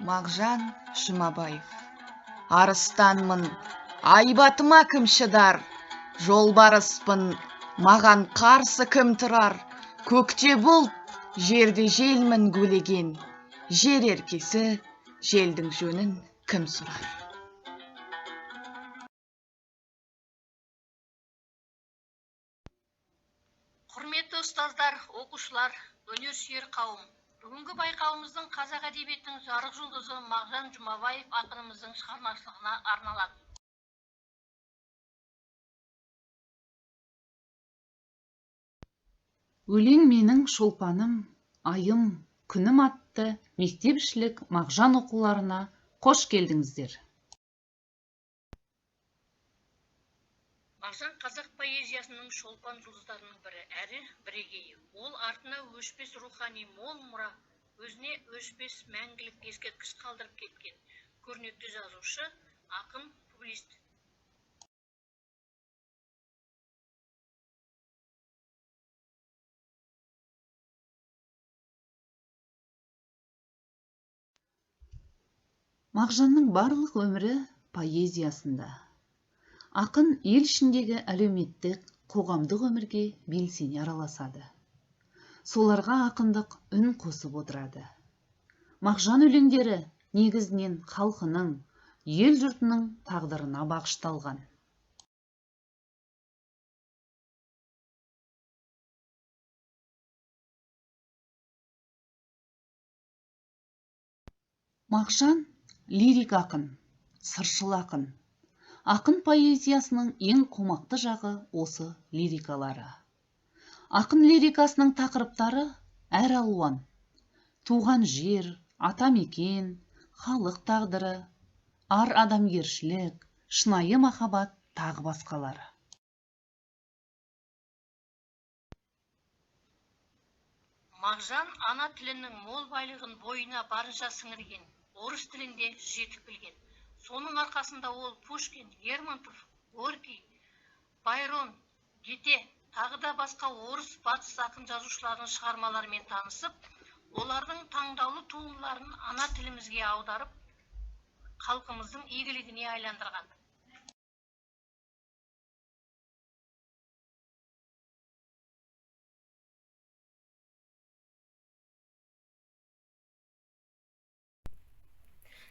Мағжан Жұмабаев. Арыстанмын, айбатыма кім шыдар? Жолбарыспын, маған қарсы кім тұрар? Көкте бұлт, жерде желмін гулеген. Жер еркесі, желдің жөнін кім сұрар? Құрметті ұстаздар, оқушылар, өнерсүйер қауым! Бүгінгі байқауымыздың қазақ әдебиетінің жарық жұлдызы Мағжан Жұмабаев ақынымыздың шығармашылығына арналады. Өлең менің шолпаным, айым, күнім атты мектепішілік Мағжан оқуларына қош келдіңіздер. Мағжан қазақ поэзиясының шолпан жұлдыздарының бірі, әрі бірегейі. Ол артына өшпес рухани мол мұра, өзіне өшпес мәңгілік ескерткіш қалдырып кеткен көрнекті жазушы, ақын, публицист. Мағжанның барлық өмірі поэзиясында. Ақын ел ішіндегі әлеуметтік, қоғамдық өмірге белсене араласады. Соларға ақындық үн қосып отырады. Мағжан өлеңдері негізінен халқының, ел жұртының тағдырына бағышталған. Мағжан лирик ақын, сыршыл ақын. Ақын поэзиясының ең қомақты жағы осы лирикалары. Ақын лирикасының тақырыптары әр алуан. Туған жер, атамекен, халық тағдыры, ар адамгершілік, шынайы махаббат, тағы басқалары. Мағжан ана тілінің мол байлығын бойына барынша сіңірген, орыс тілінде жетік білген. Соның арқасында ол Пушкин, Лермонтов, Горький, Байрон, Гете, тағы да басқа орыс батыс ақын жазушыларының шығармаларымен танысып, олардың таңдаулы туындыларын ана тілімізге аударып, халқымыздың игілігіне айландырған.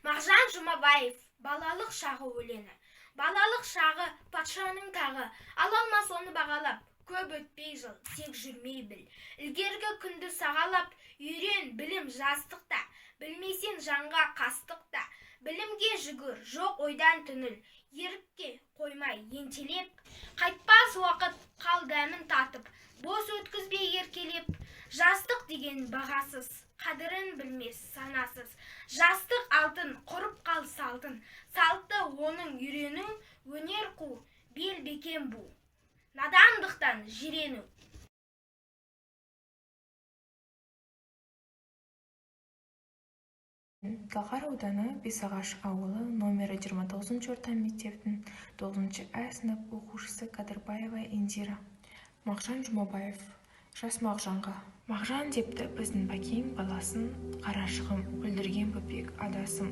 Мағжан Жұмабаев балалық шағы өлеңі. Балалық шағы патшаның тағы, ала алмас оны бағалап, көп өтпей жыл, тек жүрмей біл. Ілгергі күнді сағалап, үйрен білім жастықта, білмесең жанға қастықта. Білімге жүгір, жоқ ойдан түңіл, ерікке қоймай ентелеп. Қайтпас уақыт қал дәмін татып, бос өткізбей еркелеп. Жастық деген бағасыз, қадірін білмес санасыз. Жастық алтын, құрып қал салтын, салтты оның үйрену, өнер қу, бел бекем бу. Надандықтан жирену. Талғар ауданы Бесағаш ауылы номері 29 орта мектептің 9 ә сынып оқушысы Кадырбаева Индира. Мағжан Жұмабаев. Жас Мағжанға. Мағжан депті біздің бәкең баласын, қарашығым, бүлдірген бөпек адасым.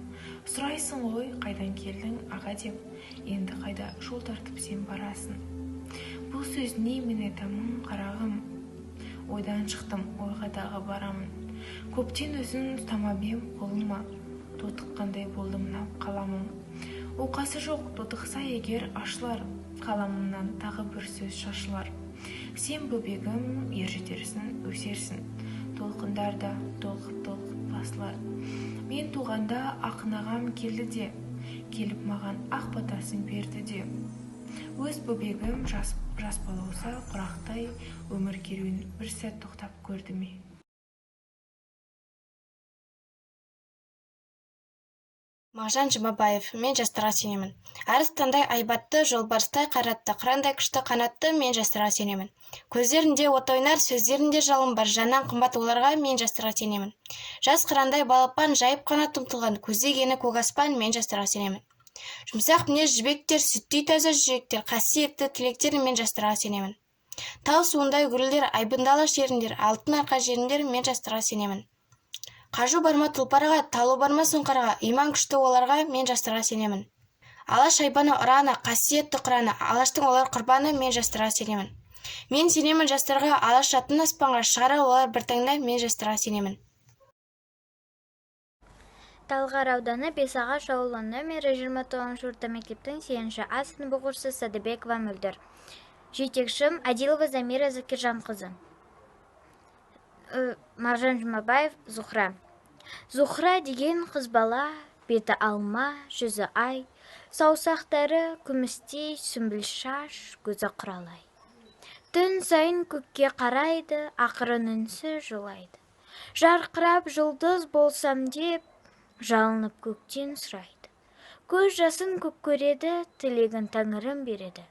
Сұрайсың ғой, қайдан келдің аға деп, енді қайда жол тартып сен барасың. Бұл сөз не мен айтамын қарағым, ойдан шықтым, ойға дағы барамын. Көптен өзін ұстамап ем қолыма, тотыққандай болды мынау қаламым. Оқасы жоқ, тотықса егер ашылар, қаламымнан тағы бір сөз шашылар. Сен бөбегім, ер жетерсің, өсерсің, толқындар да толқып-толқып басылар. Мен туғанда ақын ағам келді де, келіп маған ақ батасын берді де. Өз бөбегім жас балауса құрақтай өмір керуен бір сәт тоқтап көрді ме? Мағжан Жұмабаев, мен жастарға сенемін. Арыстандай айбатты, жолбарыстай қайратты, қырандай күшті қанатты, мен жастарға сенемін. Көздерінде от ойнар, сөздерінде жалын бар, жаннан қымбат оларға, мен жастарға сенемін. Жас қырандай балапан, жайып қанат ұмтылған, көздегені көк аспан, мен жастарға сенемін. Жұмсақ мінез жібектер, сүттей таза жүректер, қасиетті тілектер, мен жастарға сенемін. Тал суындай гүлдер, айбындала жеріндер, алтын арқа жеріндер, мен жастарға сенемін. Қажу бар ма тұлпарға, талу бар ма сұңқарға, иман күшті оларға, мен жастарға сенемін. Алаш айбыны ұраны, қасиетті Құраны, Алаштың олар құрбаны, мен жастарға сенемін. Мен сенемін жастарға, Алаш атын аспанға шығарар олар бір таңда, мен жастарға сенемін. Талғар ауданы Бесағаш ауылы нөмірі 29 орта мектептің 8 А сынып оқушысы Сәдібекова Мөлдір. Жетекшім Адилова Замира Закиржанқызы. Мағжан Жұмабаев, Зухра. Зухра деген қыз бала, беті алма, жүзі ай, саусақтары күмістей, сүмбіл шаш, көзі құралай. Түн сайын көкке қарайды, ақырын үнсіз жылайды. Жарқырап жұлдыз болсам деп, жалынып көктен сұрайды. Көз жасын көк көреді, тілегін тәңірім береді.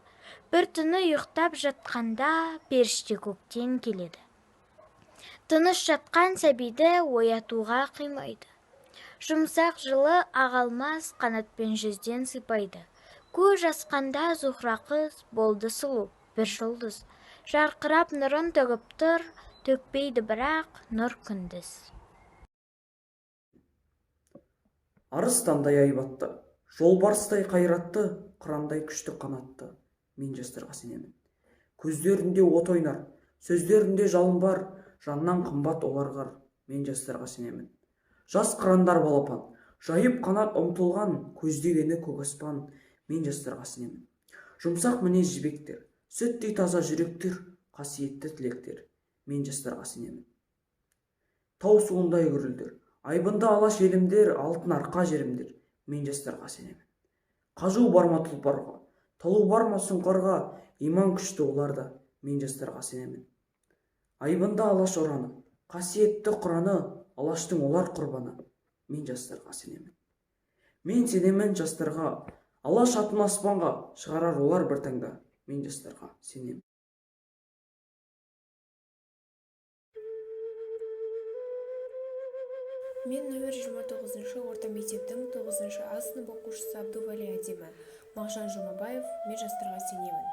Бір түні ұйықтап жатқанда періште көктен келеді. Тыныш жатқан сәбиді оятуға қимайды. Жұмсақ жылы ақ алмас қанатпен жүзден сипайды. Көз жасқанда Зухра қыз болды сұлу, бір жұлдыз. Жарқырап нұрын төгіп тұр, төкпейді бірақ нұр күндіз. Арыстандай айбатты, жолбарыстай қайратты, қырандай күшті қанатты, мен жастарға сенемін. Көздерінде от ойнар, сөздерінде жалын бар, жаннан қымбат оларға, мен жастарға сенемін. Жас қырандар балапан, жайып қанат ұмтылған, көздегені көк аспан, мен жастарға сенемін. Жұмсақ мінез жібектер, сүттей таза жүректер, қасиетті тілектер, мен жастарға сенемін. Тау суындай гүрілдер, айбынды Алаш елімдер, алтын арқа жерімдер, мен жастарға сенемін. Қажу бар ма тұлпарға, талу бар ма сұңқарға, иман күшті оларда, мен жастарға сенемін. Айбынды Алаш ұраны, қасиетті Құраны, Алаштың олар құрбаны, мен жастарға сенемін. Мен сенемін жастарға, Алаш атын аспанға шығарар олар бір таңда, мен жастарға сенемін. Мен нөмір 29 орта мектептің 9 А сынып оқушысы Абдували Әдемі. Мағжан Жұмабаев, мен жастарға сенемін.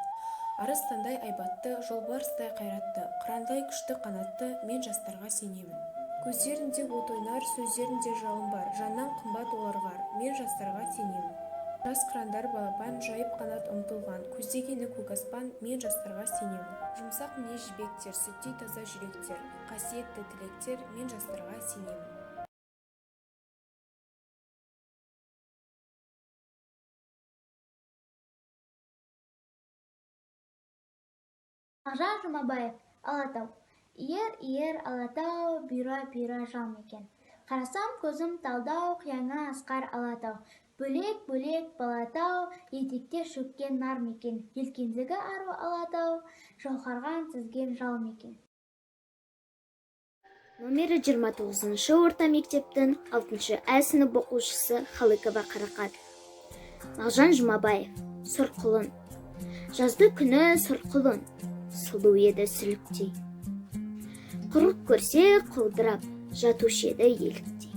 Арыстандай айбатты, жолбарыстай қайратты, қырандай күшті қанатты, мен жастарға сенемін. Көздерінде от ойнар, сөздерінде жалын бар, жаннан қымбат оларға, мен жастарға сенемін. Жас қырандар балапан, жайып қанат ұмтылған, көздегені көк аспан, мен жастарға сенемін. Жұмсақ мінез жібектер, сүттей таза жүректер, қасиетті тілектер, мен жастарға сенемін. Мағжан Жұмабаев, Алатау. Иір-иір Алатау, бұйра-бұйра жал мекен. Қарасам көзім талдау, қияңа асқар Алатау. Бөлек-бөлек Балатау, етекте шөккен нар мекен. Елкендегі ару Алатау, жауһарған тізген жал мекен. Номері 29 орта мектептің 6 Ә сынып оқушысы Халыкова Қарақат. Мағжан Жұмабаев, Сұр құлын. Жазды күні сұр құлын, сұлу еді сүліктей. Құрық көрсе құлдырап, жатушы еді еліктей.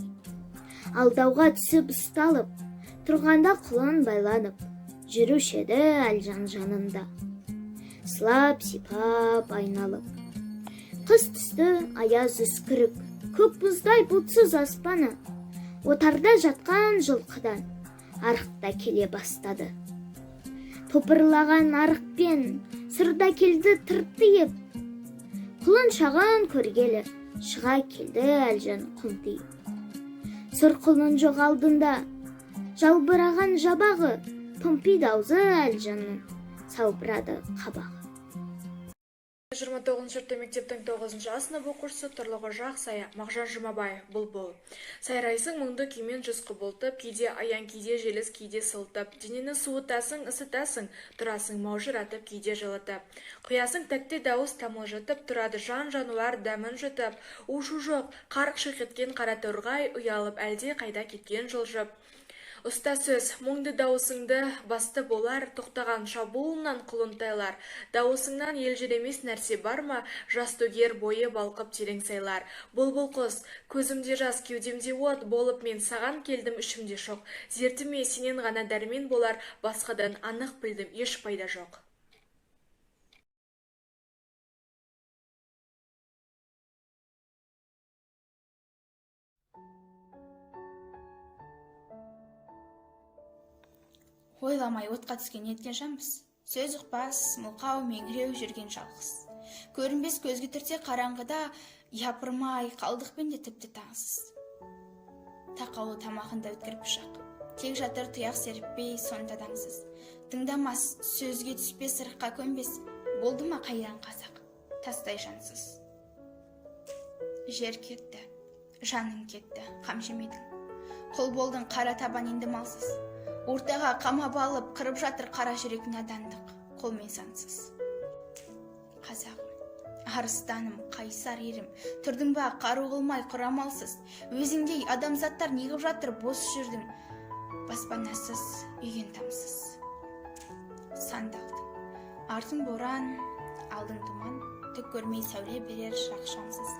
Алдауға түсіп ұсталып, тұрғанда құлын байланып, жүруші еді Әлжан жанында. Сылап сипап айналып. Қыс түсті аяз үскірік, көк мұздай бұлтсыз аспаны. Отарда жатқан жылқыдан арықта келе бастады. Топырлаған арықпен сырда келді тыртиып. Құлын шағын көргелі, шыға келді Әлжан құнтиып. Сұр құлын жоқ алдында, жалбыраған жабағы, томпиды аузы Әлжанның, салбырады қабағы. 29 орта мектептің 9 А сынып оқушысы Тұрлығы Жақсая. Мағжан Жұмабаев, Бұлбұл. Сайрайсың мұңды күймен жүз құбылтып, кейде аяң, кейде желіс, кейде сылтып. Денені суытасың, ысытасың, тұрасың маужыратып, кейде жылытып. Құясың тәтті дауыс тамылжытып, тұрады жан-жануар дәмін жұтып. У-шу жоқ, қарқ шиқ еткен қара торғай, ұялып әлде қайда кеткен жылжып. Ұста сөз, мұңды дауысыңды басты болар, тоқтаған шабуылынан құлынтайлар. Дауысыңнан елжіремес нәрсе бар ма, жас төгер бойы балқып терең сайлар. Бұлбұл құс, көзімде жас, кеудемде от, болып мен саған келдім ішімде шоқ. Зертіме сенен ғана дәрмен болар, басқадан анық білдім, еш пайда жоқ. Ойламай отқа түскен неткен жанбыз? Сөз ұқпас, мылқау, меңіреу жүрген жалғыз. Көрінбес көзге түртсе қараңғыда, япырмай, қалдық пенде тіпті таңсыз. Тақаулы тамағында өткір пышақ. Тек жатыр тұяқ серіппей, сонда даңсыз. Тыңдамас, сөзге түспес, сырыққа көнбес, болды ма қайран қазақ, тастай жансыз. Жер кетті, жаның кетті, қам жемедің. Құл болдың қара табан енді малсыз. Ортаға қамап алып, қырып жатыр қара жүрек надандық, қолмен сансыз. Қазағым, арыстаным, қайсар ерім, тұрдың ба қару қылмай құрамалсыз. Өзіңдей адамзаттар неғып жатыр бос жүрдің, баспанасыз, үйген тамсыз. Сандалдың, артың боран, алдың тұман, түк көрмей сәуле берер шақ-шамсыз.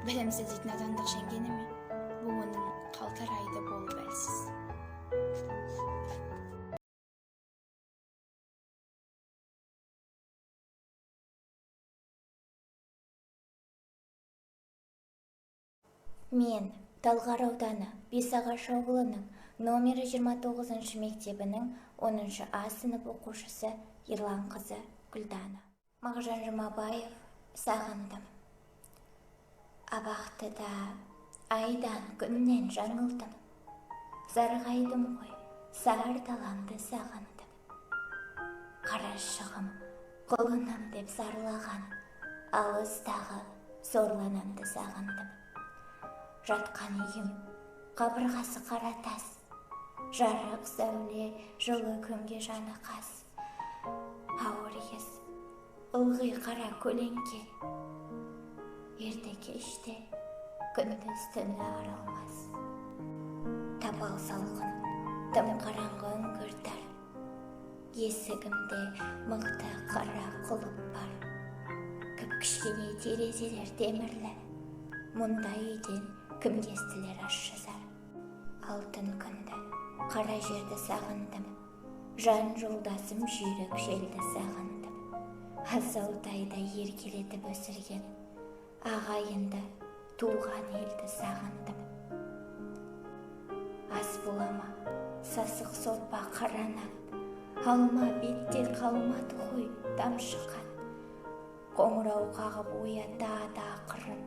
Білімсіз дейтін надандық жеңгені ме, буының қалтырайды болып әлсіз. Мен Талғар ауданы Бесағаш ауылының номері 29-шы мектебінің 10-шы А сынып оқушысы Ерланқызы Гүлдана. Мағжан Жұмабаев, сағындым. Абақтыда айдан күннен жаңылдым. Зарғайдым ғой, сар даламды сағындым. Қарашығым, құлыным деп зарлаған, алыстағы сорланамды сағындым. Жатқан үйім, қабырғасы қара тас, жарық сәуле жылы күнге жаны қас. Ауыр ес, ылғи қара көлеңке, ерте кеште күндіз түні арылмас. Тапал салқын, тым қараңғы үңгір тар, есігімде мықты қара құлып бар. Кіп-кішкене терезелер темірлі, мұндай үйден кімге естілер ащы зар. Алтын күнді, қара жерді сағындым, жан жолдасым жүйрік желді сағындым. Асаутайда еркелетіп өсірген ағайынды, туған елді сағындым. Ас бола ма, сасық сорпа қара нан, алма бетте қалмады ғой тамшы қан. Қоңырау қағып оятады ақырын,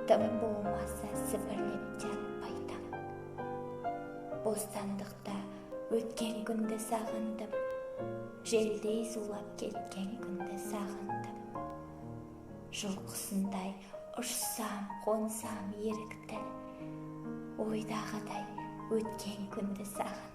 тым болмаса сібірлеп те атпай таң. Бостандықта өткен күнді сағындым, желдей зулап кеткен күнді сағындым. Жыл құсындай ұшсам, қонсам ерікті, ойдағыдай өткен күнді сағындым.